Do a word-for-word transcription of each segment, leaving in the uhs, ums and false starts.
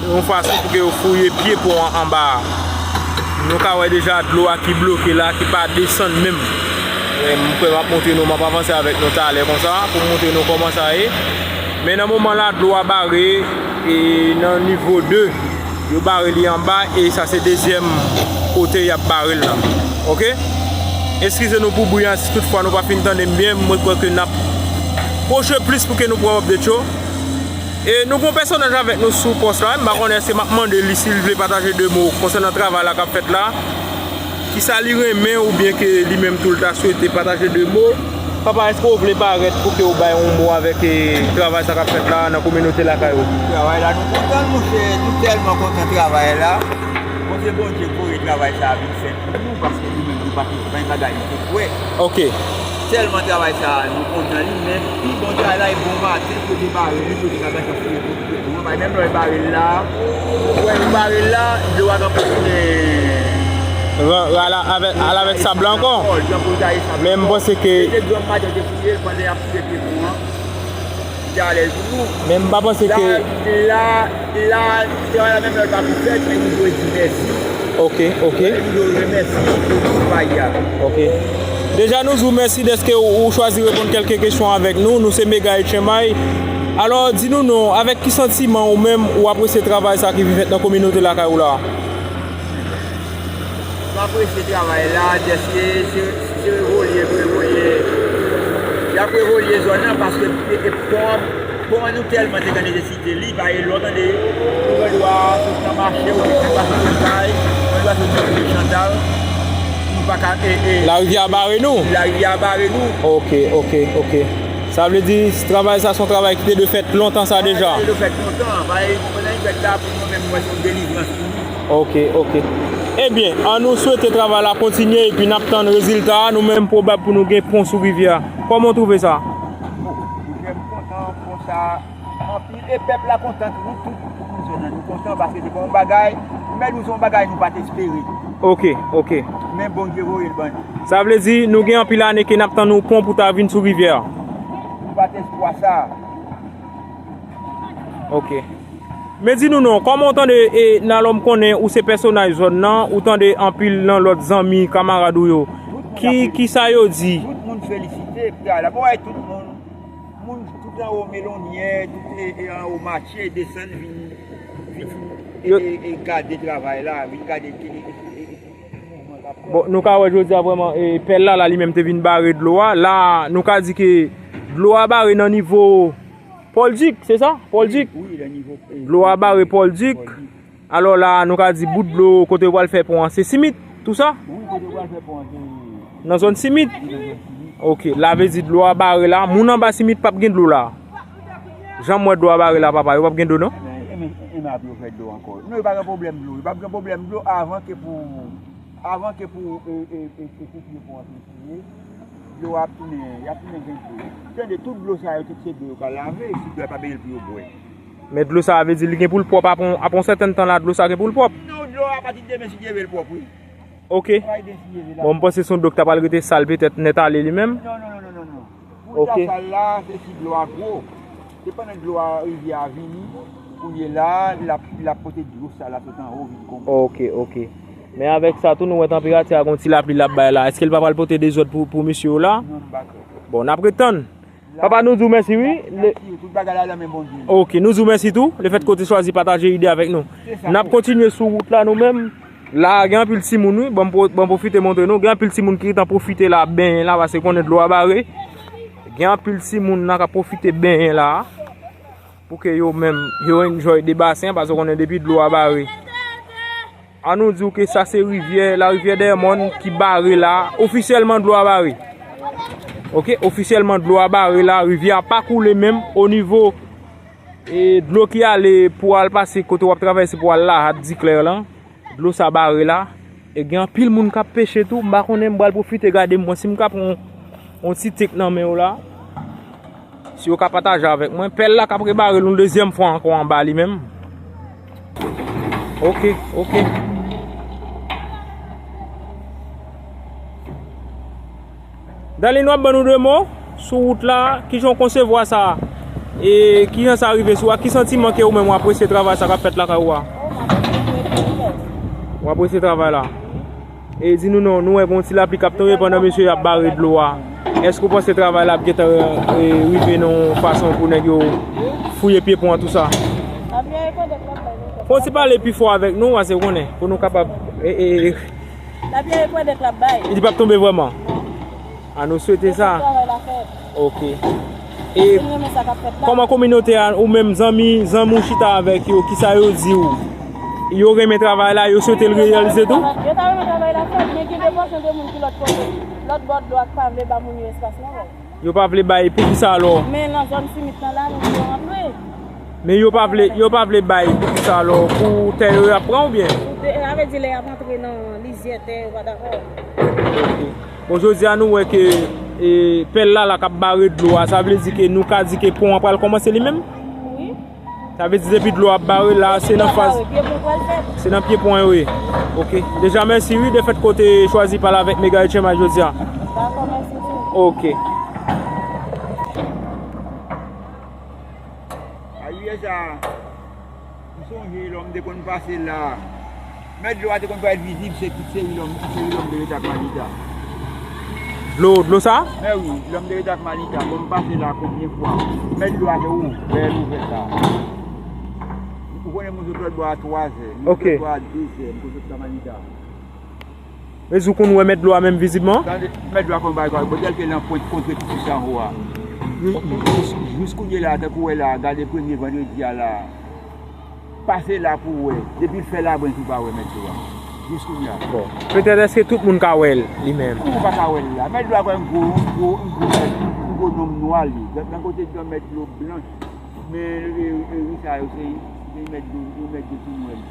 Yon fason pou ke yo fouye pye pon an anba a. Nou ka wè deja dlo a ki bloke la, ki pa desann menm. E, m kwè m ap montre nou, m ap avanse avèk nou talè konsa, pou m montre nou kòman sa ye. Men nan moman la, dlo a bare, e nan nivo de, yo bare li anba, e sa se dezyèm kote y ap bare l la. Oke? Eskize nou pou bri a, si toutfwa nou pa fin tande m byen, mwen kwè ke n ap pwoche plis pou ke nou pran update yo. E nou gon pèsonaj avèk nou sou pòs la, m pa konnen èske m ap mande li si l vle pataje de mo konsènan travay la k ap fèt la. Kisa li renmen oubyen ke li menm tou l ta swete pataje de mo. Papa, èske w vle parèt pou ke w bay yon mo avèk, e, travay sa k ap fèt la nan kominote lakay ou? Travay la, nou kontan, monchè, nou tèlman kontan travay la. Kote Bondye voye travay sa a vin fèt pou nou, paske nou menm nou pa te fè bagay nou te kwè. Oke. Tèlman travay sa a, nou kontan li, men pi bon travay la, e bon maten, kote bare li, kote kaka chan fouye pou koupe pou mwen. Bay menm lè w bare l la, ou wè, ou bare l la, dlo a gen pou tounen. Ra-, ra-, la, avèk, al avèk sab la ankò. Li gen pou taye sab la ankò. Men m panse ke. Se te dwòm maten te fouye l pandan y ap fouye pye pou mwen. Li te alèz pou nou. Men m pa panse ke. La, la, la, travay la menm lè l pa pou fèt, men nou dwe di mèsi. Oke, oke. Nou dwe remèsye pou travay a. Oke. Deja, nou di w mèsi dèske ou, ou chwazi reponn kèlke kesyon avèk nou. Nou se Mega H M I. Alò, di nou non, avèk ki santiman ou menm ou apresye travay sa ki vin fèt nan kominote lakay ou la? M apresye travay la, dèske se, se revolye, revolye. Y ap revolye zòn nan paske e, e, pon an, pon an nou tèlman te gen nesesite li, paske lè w tande ou gen dwa sot nan mache, ou gen dwa sot nan kay, ou gen dwa sot nan Chantal, nou pa ka, e, e, larivyè a bare nou? Larivyè a bare nou. Oke, oke, oke. Sa vle di, travay sa se yon travay ki te dwe fèt lontan sa deja? Ki te dwe fèt lontan, paske pandan li fèt la, pou nou menm, nou wè se yon delivrans pou nou. Oke, oke. Ebyen, ann nou swete travay la kontinye epi n ap tann rezilta a, nou menm pwobab pou nou gen pon sou rivyè a. Kòman w twouve sa? Bon, monchè, m kontan konsa, anpil, e pèp la kontan tou, nou tout, nou zòn nan, nou kontan paske se pa yon bagay, men nou se yon bagay nou pa t espere. Oke, oke. Men Bondye voye l ban nou. Sa vle di, nou gen anpil ane ke n ap tann yon pon pou ta vin sou rivyè a? Nou pa t espwa sa. Oke. Men di nou non, kòman w tande, e, nan lè m konnen ou se pèsonaj zòn nan, ou tande anpil nan lòt zanmi, kamarad ou yo. Ki, kisa yo di? Tout moun felisite travay la. Bon, wè, tout moun, moun, tout anwo Melonyè, tout, e, e, anwo Matye, desann vin, vin, e, e, e, gade travay la, vin gade ki, e, e, e, mouvman k ap fèt. Bon, nou ka wè jodi a vrèman, e, pèl la, la li menm te vin bare dlo a. La, nou ka di ke dlo a bare nan nivo Pòldik, se sa? Pòldik. Wi, le nivo, eh, dlo a bare Pòldik. Pòldik. Alò la, nou ka di bout dlo kote yo pral fè pon an, se Simit, tou sa? Wi, kote yo pral fè pon an, se nan zòn Simit? Wi, nan zòn Simit. Oke, la vle di dlo a bare la. Moun anba Simit p ap gen dlo la. Jan m wè dlo a bare la, papa, yo p ap gen dlo, non? Men, e, men, e, men apre yo fè dlo ankò. Non, yo pa gen pwoblèm dlo. Yo p ap gen pwoblèm dlo avan ke pou Avan ke pou, e, e, e, e, pou pye pon an fin fouye, dlo a ap tounen, y ap tounen gen dlo. Tande, tout dlo sa yo, tout se dlo yo ka lave, si dlo a pa benyen l pou yo bwè. Men dlo sa a vle di li gen pou l pwòp apre yon, apre yon sèten tan la, dlo sa gen pou l pwòp? Non, dlo a apati de demen, si Dye vle, l pwòp, wi. Oke. Apati de demen, si Dye vle, l ap pwòp. Bon, m panse se yon dlo k ta pral rete sal petèt nèt ale li menm. Non, non, non, non, non, non. Pou l ta sal la, se si dlo a gwo. Se pandan dlo a, rivyè a vini, kounye la, l ap, l ap pote dlo sa la sot anwo vin konpòte. Oke, oke. Men avèk sa tou, nou wè tanperati a gon ti lapli l ap bay la. Èske l pa pral pote dezòd pou, pou mesye yo la? Non, m pa kwè. Bon, n ap ret tann. Papa, nou di w mèsi, wi. Tout bagay la nan men Bondye. Oke, nou di w mèsi tou, lefètke w te chwazi pataje ide avèk nou. Se sa. N ap kontinye sou wout la nou menm. La, gen anpil timoun, wi. Ban m pwo-, ban m pwofite montre nou. Gen anpil timoun ki gentan pwofite la, benyen la, paske konnen dlo a bare. Gen anpil timoun nan k ap pwofite benyen la. Pou ke yo menm, yo enjoy de basen, paske konnen depi dlo a bare. An nou di w ke sa se rivyè, larivyè Dèmòn ki bare la. Ofisyèlman, dlo a bare. Oke, ofisyèlman, dlo a bare la. Rivyè a pa koule menm o nivo, e, dlo ki ale pou al pase kote w ap travèse pou al Lahat, Diklè lan. Dlo sa bare la. E gen anpil moun k ap peche tou. M pa konnen, m pral pwofite gade mwen si m ka pran yon, yon ti tik nan men yo la. Si yo ka pataje avèk mwen. Pèl la k ap rebare l yon dezyèm fwa ankò anba li menm. Oke, oke. Darline, w ap ban nou de mo sou wout la, kijan w konsevwa sa? E kijan sa rive sou a? Ki santiman ke ou menm w apresye travay sa k ap fèt lakay ou a? W apresye travay la? E di nou non, nou wè gon ti lapli k ap tonbe pandan mesye y ap bare dlo a. Èske w panse travay la ap gentan, e, rive nan yon fason pou nèg yo fouye pye pon an tou sa? Fò w ti pale pi fò avèk nou, pase w konnen, pou nou kapab, e, e, e. Li p ap tonbe vrèman? An nou swete sa. Ok. E kòman kominote a, ou menm zanmi, zanmi w chita avèk yo, kisa yo di w? Yo renmen travay la, yo swete l reyalize tou? Yo ta renmen travay la fèt, men gen de pòsyon de moun ki lòt kote, lòt bò dlo a k pa vle ba moun yo espas nan wè. Yo pa vle bay, poukisa alò? Men nan zòn Simit lan la, nou vle rantre. Men yo pa vle, yo pa vle bay, poukisa alò? Pou tè yo y ap pran oubyen? Pou tè, sa vle di lè y ap antre nan lizyè tè, yo pa dakò. Ok. Bon, jodi a nou wè ke, e, pèl la la k ap bare dlo a, sa vle di ke nou ka di ke pon an pral kòmanse li menm? Wi. Sa vle di depi dlo ap bare la, se nan faz, se nan pye pon yo ye. Ok. Deja mèsi wi, de fèt ke w te chwazi pale avèk Mega H M I jodi a. Dakò, mèsi tou. Ok. Aryè sa, m sonje lè m te konn pase la. Mèt dlo a te konn parèt vizib, se tout seri lòm, seri lòm te rete ak Malita. Dlo, dlo sa? Mè wi, lòm te rete ak Malita. Bon, m pase la konbyen fwa? Mèt dlo a te ouvè, l ouvè la. Ou konnen m sot lòt bò a twazè, m sot lòt bò a dezè, m konn sot la Malita. Mezi w konn wè mèt dlo a menm vizibman? Tande, mèt dlo a konn bagay, bòtèl te nan pwent kontre pitit anwo a. Jis, jis, jis kounye la, tankou w wè la, gade premye vandredi a la. Pase la pou w wè. Depi l fè labrenn ou pa wè mèt dlo a. Jis kounye a. Bon. Petèt èske tout moun ka wè l, li menm? Ou pa ka wè l la. Mèt dlo a kwè yon gwo, yon gwo, yon gwo nonm nwa li. Nan kote dan mèt dlo blanch. Men, e, e, ri sa yo, se, se mèt dlo, se mèt dlo tou nwè li.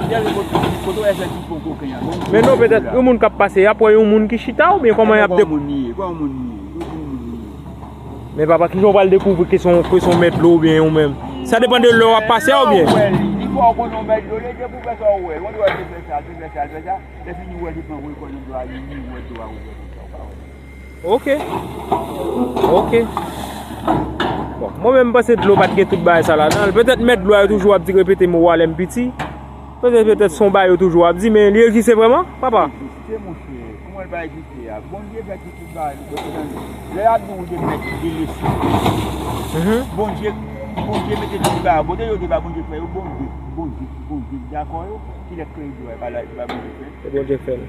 Gade kote, kote w wè fè ti pon koken an. Men non, petèt, yon moun k ap pase, y ap wè yon moun ki chita oubyen kòman y ap de- Kòman moun li ye, kòman moun li ye. Men papa, kijan w pral dekouvri ke se yon, ke se yon mèt dlo oubyen yon menm? Sa depann de lè w ap pase a oubyen? Lè w wè li, li fè w konnen yon mèt dlo, li depi w fè sa w wè l. Ou wè l te fè sa, te fè sa, te fè sa. Lè fini w wè l te pran rekò nan dlo a, li, li wè dlo a ouvè konsa, ou pa wè. Ok. Ok. Bon, mwen menm m panse dlo pa t gen tout bagay sa ladan l. Petèt mèt dlo a yo toujou ap di repete mo a lè m piti. Petèt, petèt se yon bagay yo toujou ap di, men li egziste vrèman, papa? Egziste, monchè. Kòman l pa egziste a? Bondye fè tout, tout bagay, nou konprann. Lè y ap di w de mèt, de lespri. Mhm. Bondye, Bondye mete tout bagay. Bondye yo te ba Bondye fè yo, Bondye, Bondye, Bondye dakò yo. Kilès kreye dlo a, e pa la, e pa Bondye fè? Se Bondye k fè l.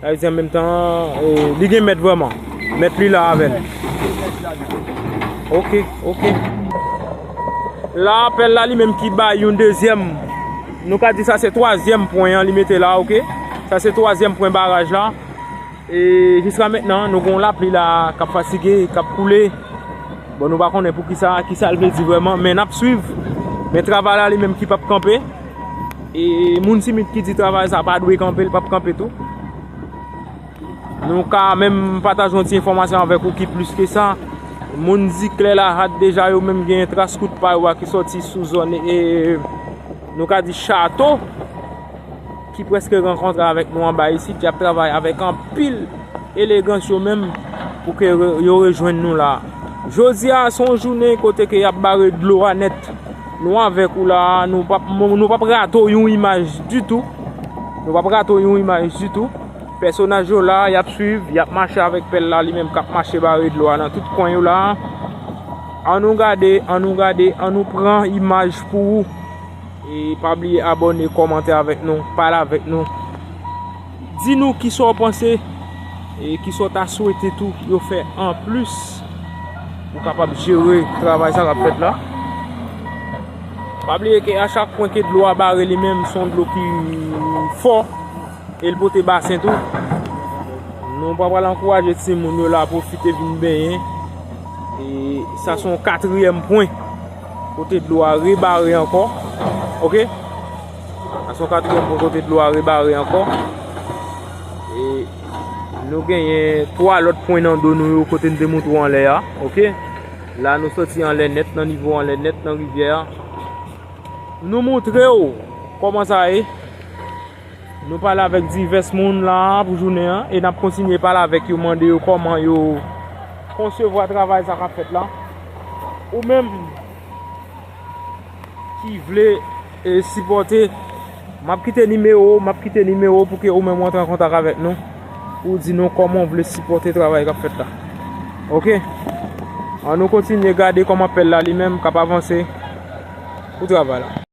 Sa vle di an menm tan, e, li gen mèt vrèman. Mèt li la avè l. Ok, ok. La, pèl la li menm ki bay yon dezyèm. Nou ka di sa se twazyèm pwen an li mete la, ok? Sa se twazyèm pwen baraj la. E jiska mentnan, nou gen yon lapli la k ap fatige, k ap koule. Bon, nou pa konnen pou kisa, kisa l vle di vrèman, men n ap swiv. Men travay la li menm ki p ap kanpe. E moun Simit ki di travay sa pa dwe kanpe, l p ap kanpe tou. Nou ka menm pataje yon ti enfòmasyon avèk ou ki plis ke sa. Moun Ziklè Lahat deja yo menm gen tras kout pa yo a ki sòti sou zòn, e, nou ka di Chato, ki prèske rankontre avèk nou anba isit, y ap travay avèk anpil elegans yo menm pou ke re-, yo rejwenn nou la. Jodi a, se yon jounen kote ke y ap bare dlo a nèt. Nou avèk ou la, nou p ap, nou p ap rate w yon imaj ditou. Nou p ap rate w yon imaj ditou. Pèsonaj yo la, y ap swiv, y ap mache avèk pèl la, li menm k ap mache bare dlo a nan tout kwen yo la. Ann nou gade, ann nou gade, ann nou pran imaj pou ou. E pa bliye abòne, kòmante avèk nou, pale avèk nou. Di nou kisa w panse e kisa w ta swete tou yo fè anplis pou kapab jere travay sa k ap fèt la. Pa bliye ke a chak pwen ke dlo a bare li menm, se yon dlo ki fò e l pote basen tou. Nou pa pral ankouraje timoun yo la pwofite vin benyen. E sa se yon katriyèm pwen kote dlo a rebare ankò. Ok? Sa se yon katriyèm pwen kote dlo a rebare ankò. E nou genyen twa lòt pwen nan do nou yo kote n te montre w anlè a. Ok? La nou soti anlè nèt nan nivo anlè nèt nan rivyè a. Nou montre w kòman sa ye. Nou pale avèk divès moun la pou jounen an e n ap kontinye pale avèk yo, mande yo kòman yo konsevwa travay sa k ap fèt la. Ou menm ki vle e, sipòte, m ap kite nimewo, m ap kite nimewo pou ke ou menm w antre an kontak avèk nou, pou w di nou kòman w vle sipòte travay k ap fèt la. Oke? An nou kontinye gade kòman pèl la li menm k ap avanse pou travay la.